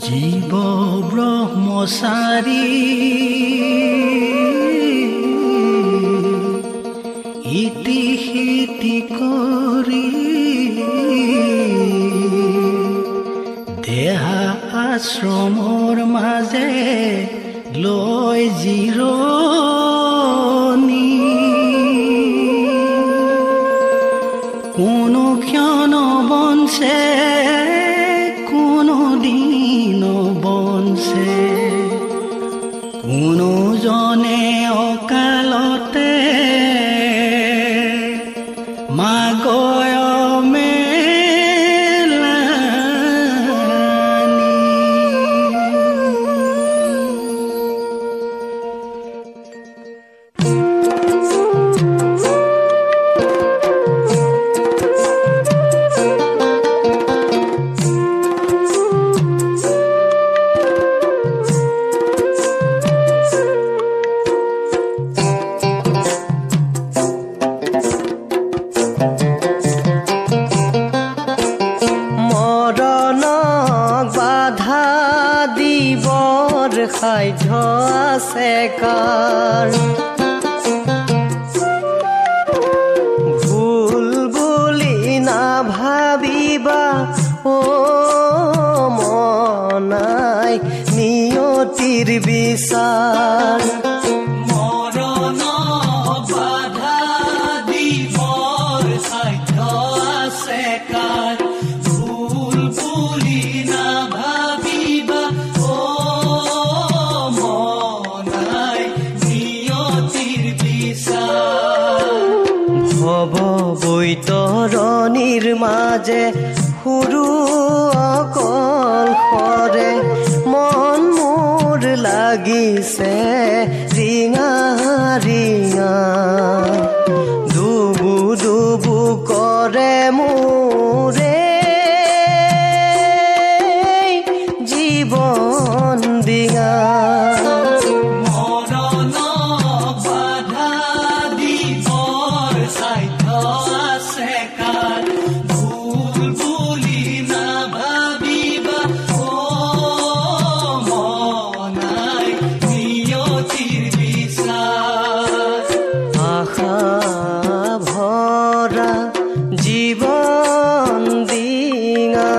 জীৱ ব্ৰহ্মচাৰী ইতি সিতি কৰি দেহা আশ্ৰমৰ মাজে লৈ জিৰণি। কোনো ক্ষণ বঞ্চে কোনো দিন বঞ্চে, কোনো জনে অকালতে মাগয় সাধ্য আছে কাৰ, ভুল বুলি নাভাবিবা অ মনাই নিয়তিৰ বিচাৰ। বৈতৰণীৰ মাজে সৰু অকলশৰে মন মোৰ লাগিছে ৰিঙা ৰিঙা, ডুবু ডুবু কৰে মোৰে জীৱন ডিঙা। জীৱন ডিঙা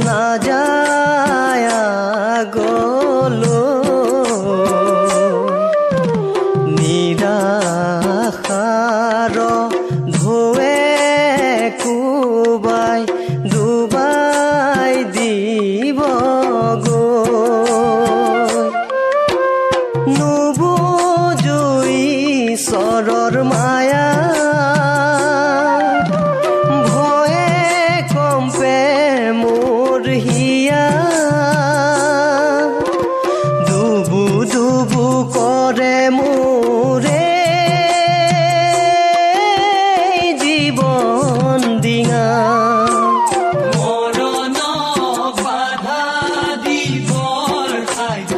নাযায় গলো, নিৰাশাৰ ধোৱে কোবাই ডুবাই দিব গৈ। নুবুজো ঈশ্বৰৰ মায়া, ডুবু ডুবু কৰে মোৰে জীৱন ডিঙা। মৰণক বাধা দিবৰ সাধ্য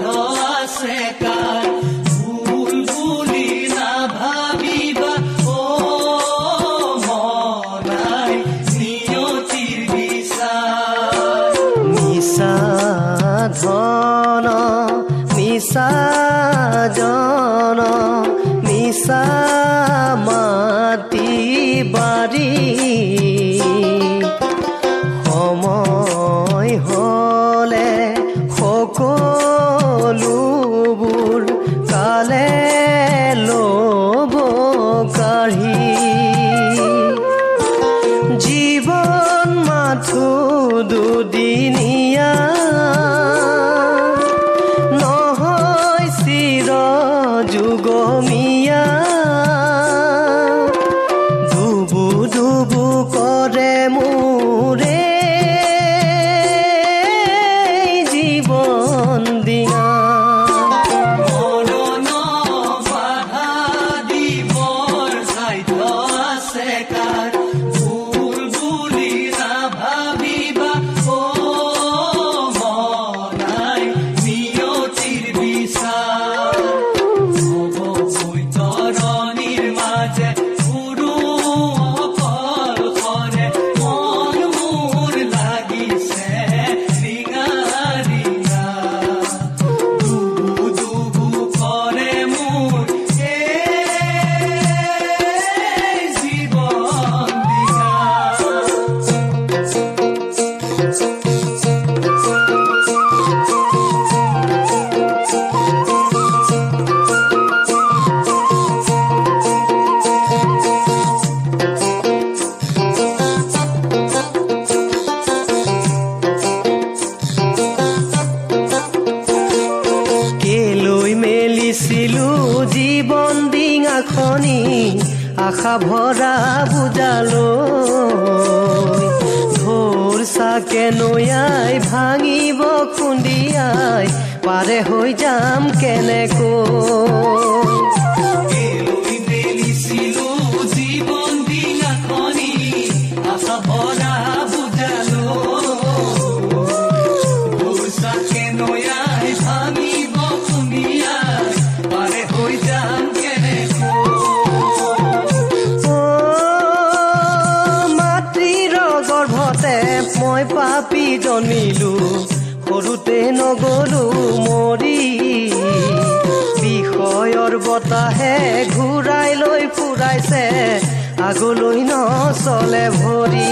আছে কাৰ, ভুল বুলি নাভাবিবা অ মনাই নিয়তিৰ বিচাৰ। মিছা ধন মিছা জন মিছা মাটি বাৰী, সময় হলে সকলোবোৰ কালে ল'ব কাঢ়ি। জীৱন মাথো দুদিনীয়া, নহয় চিৰ যুগমীয়া, ডুবু ডুবু কৰে মোৰে জীৱন ডিঙা। মৰণক বাধা দিবৰ সাধ্য আছে কাৰ, ভুল বুলি নাভাবিবা অ আশা ভৰা বুজালৈ ঢোৰ চাকে নৈয়াই ভাঙিব খুন্দিয়াই পাৰে হৈ যাম কেনেকৈ। মই পাপী জন্মিলো সৰুতে নগলো মৰি, বিষয়ৰ বতাহে ঘূৰাই লৈ ফুৰাইছে আগলৈ নচলে ভৰি।